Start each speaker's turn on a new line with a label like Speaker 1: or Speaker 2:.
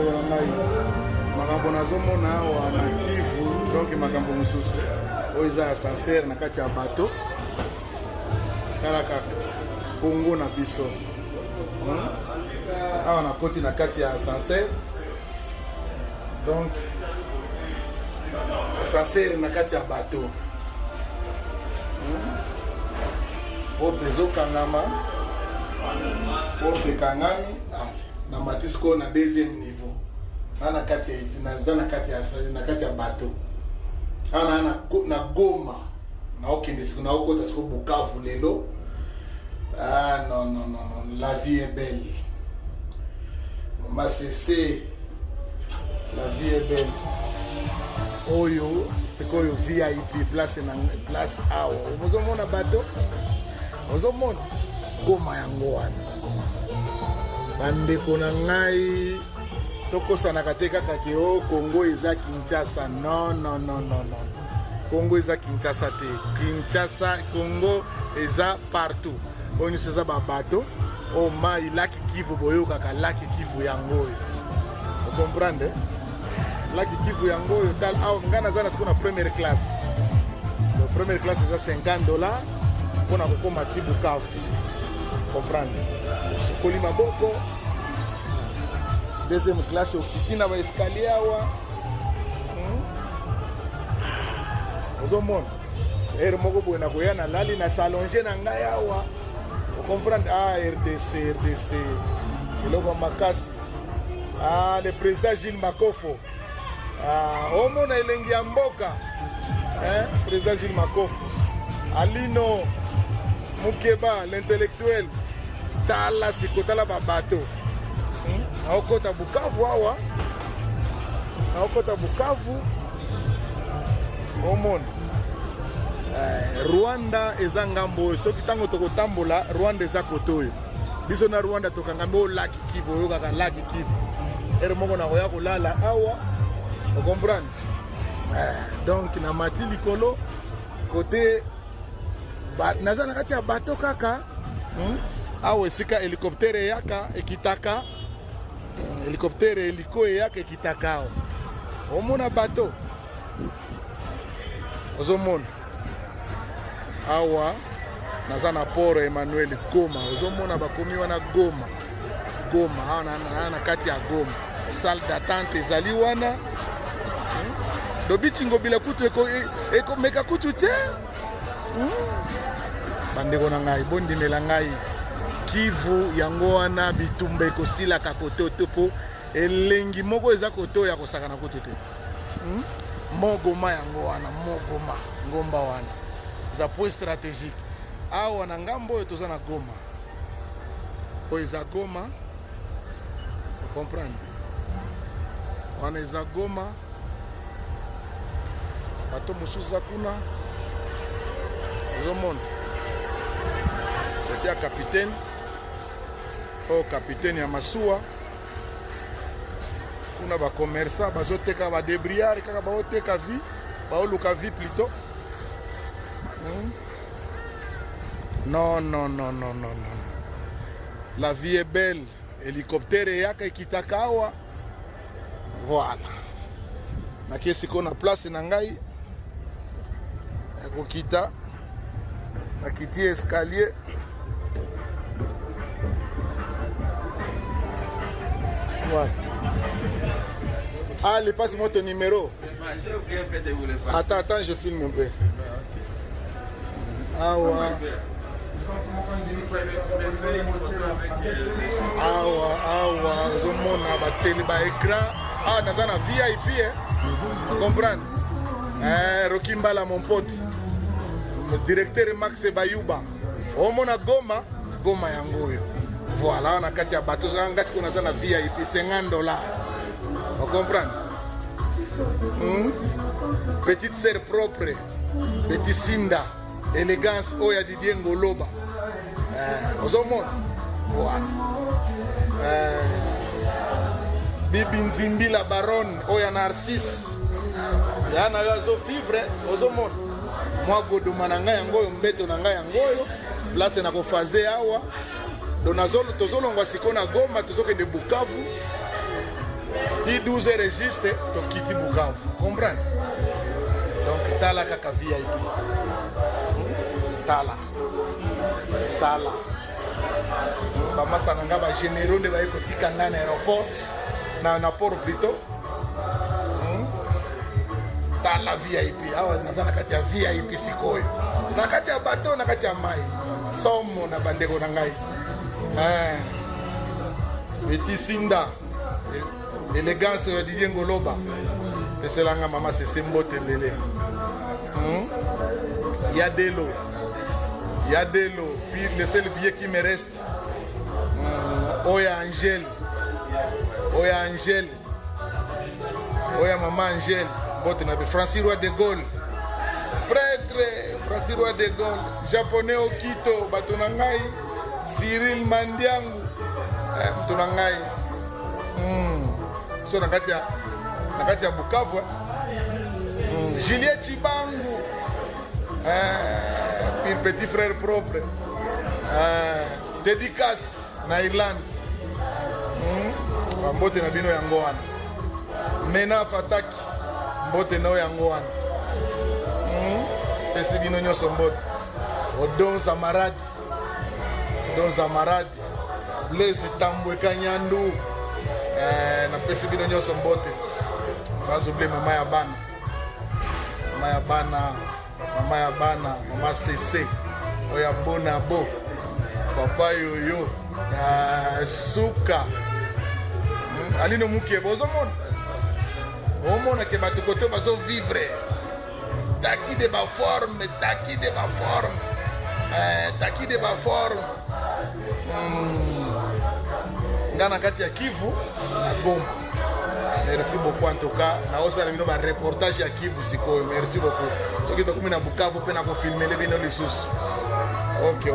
Speaker 1: Bandeko na ngai, makambo nazomona awa na Kivu, donc makambo mosusu oyo eza ascenseur na kati ya bateau. Tala kaka Congo na biso. Hmm? Awa nakoti na kati ya ascenseur. Donc ascenseur na kati ya bateau. Hmm? Porte ezokangama. Porte ekangami. Ah, na mati sikoyo na deuxième niveau. Na na kati ya naza na kati ya na kati ya bateau. Awa na na Goma. Naokende sikoyo naokota sikoyo Bukavu lelo. Ah non non non non, la vie est belle. Mama Cece, la vie est belle. Oyo sikoyo VIP place na place awa. Ozomona bato? Ozomona Goma yango wana. Bandeko na ngai tokosanaka te kaka ke o oh, Congo eza Kinshasa. Non non non non non. Congo eza Kinshasa te. Kinshasa, Congo eza partout. Oyo nyonso eza babato oyo mai laki Kivu, boyokaka laki Kivu yango oyo. Ocomprendre? Laki Kivu yango oyo. Tala awa ngai naza na sikoyo na première classe. Donc première classe eza 50 $ mpona kokóma ti Bukavu. Comprendre? Osokoli maboko. Deuxième classe okiti na ba escalier awa. Ozomona heure moko boye nakoya nalali na salonge na ngai awa. Ocomprendre? Ah, RDC, RDC eloko ya makasi. Ah, le président Gilles Makofo. Ah, omona elengi ya mboka, hein? Président Gilles Makofo, Alino Mukeba l'intellectuel. Tala sikotala babato, Naokota Bukavu awa, naokota Bukavu. Omona eh, Rwanda eza ngambo oyo. Soki ntango tokotambola, Rwanda eza kote oyo. Biso na Rwanda tokangami oyo laki Kivu. Oyokaka laki Kivu, heure moko nakoya kolala awa. Ocomprendre? Eh, donc namati likolo kote naza na kati ya bato kaka, Awa esika hélicoptère eyaka ekitaka, hélicoptère hélico eyaka ekitaka awa. Omona bato, ozomona awa naza na port Emmanuel Goma. Ozomona bakomi wana Goma, Goma awa na, na, na kati ya Goma, salle d'attente ezali wana, Dobi Ngobila kutu ekomeka kutu te, Bandeko na ngai, bondimela ngai, Kivu yango wana bitumba ekosilaka koto te, mpo elengi moko eza koto ya kosakana kutu te, Mogoma yango wana, Mogoma ngomba wana eza point stratégique. Awa na ngambo oyo toza na Goma, oyo eza Goma. Comprendre? Wana eza Goma. Bato mosusu eza kuna, ozomona kote ya capitaine oyo, capitaine ya masuwa kuna. Bacommerçant bazoteka, badébrouillard kaka baoteka vie, baoluka vie plutôt, Non non non non non non, la vie est belle. Hélicoptère eyaka ekitaka awa. Voilà, nakie sikoyo na place na ngai ya kokita. Nakiti escalier. Voilà. Allez, passe-moi ton numéro. Attends, attends, je filme un peu. Awa. Awa, awa, ozomona batele ba écran. Ah, naza na VIP, eh. Comprendre? Eh, Rocky Mbala, mon pote. Directeur Max Bayuba. Omona Goma, Goma yango oyo. Voilà, na kati ya bato, nga sikoyo naza na VIP 50 $. On comprend? Petite sœur propre, petit Sinda, élégance oyo ya Didier Ngoloba. Eh, ozomona? Voilà. Eh, Bibi Nzimbi la baronne oyo ya Narcisse. Ya na yo azovivre, ozomona? Mwa godoma na ngai yango oyo, mbeto na ngai yango oyo, place na kofaze awa. Donc tozolongwa sikoyo na Goma, tozokende Bukavu. Ti 12 heures juste tokiti Bukavu. Comprendre? Donc tala kaka VIP. Tala. Tala. Bamasa na nga ba généraux nde baye kotika nga na aéroport na port plutôt. Tala VIP awa naza na kati ya VIP sikoyo. Na kati ya bateau na kati ya mai. Somo na bandeko na ngai. Eh. Etisinda élégance ya Didier Ngoloba peselanga mama sese mbote ebele. Yadelo Yadelo, puis le seul billet qui me reste. Oya Angèle, Oya Angèle, Oya mama Angèle, mbote na Francis Roi de Gaulle, prêtre Francis Roi de Gaulle, japonais Okito, bato na ngai, Cyril Mandiangu, moto na ngai. So na kati ya Bukavu. Juliette Chibangu, eh, petit frère propre, dédicace na Irlande. Bambote na bino yango wana. Mena Fataki, mbote na yango wana. Pesi bino nyonso mbote. Odon Zamaradi, Odon Zamaradi, Blaise Tambwe Kanyandu, napesi bino nyonso mbote. Sans oublier mama ya bana, mama ya bana, mama ya bana, mama Cc, oya bonabo, papa yoyo ya suka. Alino mukie bozomona, omona ke bato kote bazovivre taki de baforme, taki de baforme, taki de baforme. Nga na kati ya Kivu na Goma. Merci beaucoup en tout cas. Naosala bino ba reportage ya Kivu sikoyo. Merci beaucoup. Soki tokomi na Bukavu mpe nakofilmele bino lisusu. Ok.